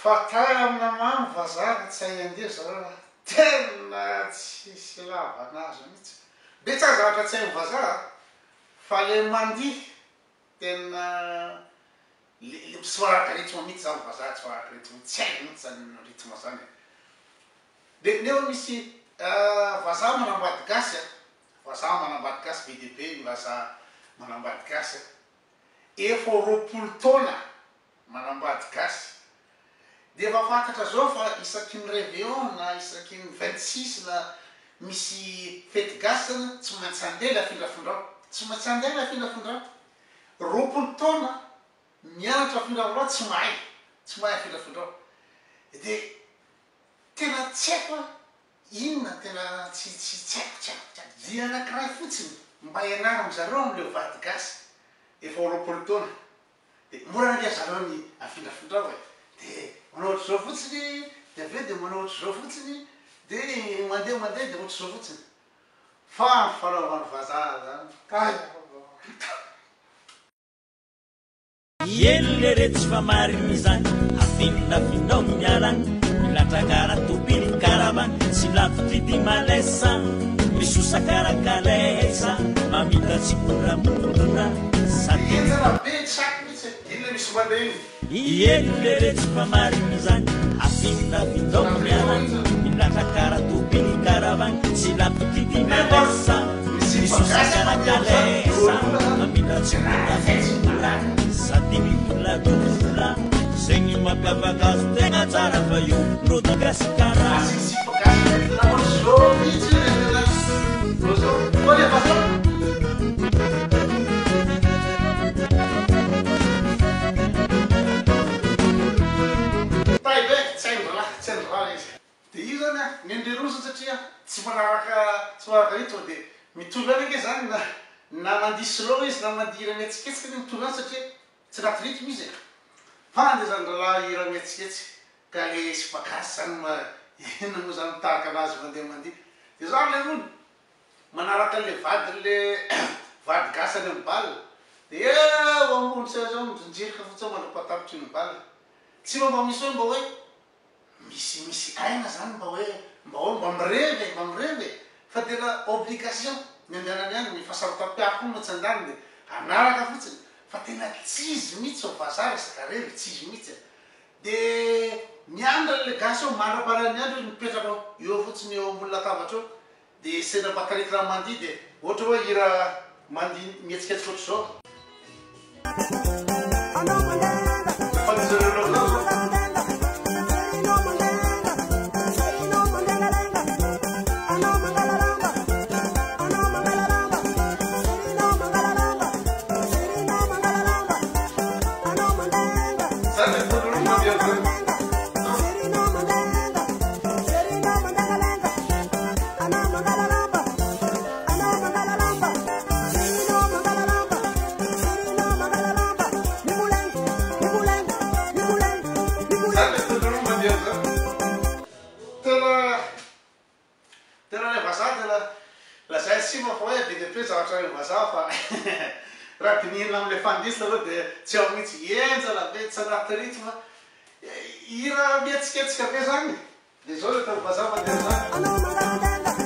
Fa tara amina mamy vazaha raha tsy hay andeha zareo a! Tena tsisy ilavana azy mihitsy. Betsaka zavatra tsy hain'ny vazaha a! Fa le mandihy tena le le tsy maharaka rythme mihitsy zany vazaha tsy maharaka rythme tsy hainy mihitsy zany rythme zany e! De nefa misy vazaha manambady gasy a! Vazaha manambady gasy be dia be ny vazaha manambady gasy a! Efa ho 20 taona manambady gasy. Dia efa fantatra zao fa isaky ny reveillon na isaky ny 26 na misy fety gasy zany tsy maintsy handeha le afindrafindrao. Tsy maintsy handeha le afindrafindrao. 20 taona mianatra afindrafindrao tsy mahay. Tsy mahay afindrafindrao. Dia tena tsy haiko hoe inona tena tsy tsy tsy haiko tsy haiko tsy haiko. Dia anakiray fotsiny mba ianaran-dry zareo amin'ilay vady gasy efa ho 20 taona. Dia mora ange zareo ny afindrafindrao e! Dia manao ohatr'izao fotsiny, dia avy eo dia manao ohatr'izao fotsiny, dia mandeha mandeha dia ohatr'izao fotsiny. Fa ny fanaovan'ny vazaha zany, kay Eny leretsy fa marina izany, afindrafindrao ny miala, milatraka ara-tobily karavany, tsy lavitry dy malaisa, misosa karakalesa, mamita tsy moramora, sady. Henjana be tsaky mihitsy e! Iny le misy mandeha iny. Eny leretsy fa marina izany, afindrafindrao ny miala, milatraka ara-tobily karavany, tsy lavitry dy malaisa, misosa karakalesa, mamita tsy moramora, sady midoladola, zay ny mampiavaka azy tegna tsara fa io no Gasikara. Asiana sipa gasy nentina ohatr'izao mihitsy io le ohatr'izao fa le vazaha. Tay be, tsy hain-drahalahy, tsy hain-drahalahy ilay izy. Dia io zany an, ny an-dry roa zany satria tsy manaraka tsy manaraka rythme dia mitovy ihany ange zany na na mandihy slow izy na mandihy hira mihetsiketsika anie mitovy ihany satria tsy anaty rythme izy e. Fa andeha zany rahalahy hira mihetsiketsika Ka le sipa gasy zany ma inona moa zany mitarika anazy mandeha mandihy de zao ary lerony manaraka anle vadiny le vady gasy any am bal de eo ambony seza eo mijinjirika fotsiny eo mandrapahatapitry ny bal tsy mba mba misy hoe mba hoe misy misy aina zany mba hoe mba hoe mba mirevy e mba mirevy e fa tena obligation ny andehanany any ny fahasarotam-piaro koa moa tsy andaniny de hanaraka fotsiny fa tena tsy izy mihitsy ao vazaha resaka revy tsy izy mihitsy e Dia miandry an'ilay gasy eo mandra-paran'ny andro izy mipetraka eo fotsiny eo ambony latabatra eo dia sendra mba tarity raha mandihy dia ohatra hoe hira mandihy mihetsiketsika ohatr'izao. Fandihy zareo aloha zao. Zany le voalohany mandeha zany. Zany le voalohany mandeha zany. Tena Tena ilay vazaha tena lazain'i Sima fa hoe be dia be zavatra hain'ny vazaha fa raha dinihina amin'ilay fandisina aloha dia tsy ao mihitsy. Henjana be, tsy anaty rythme. Hira mihetsiketsika be zany e. Dia izao ilay ataon'ny vazaha mandeha amin'izany.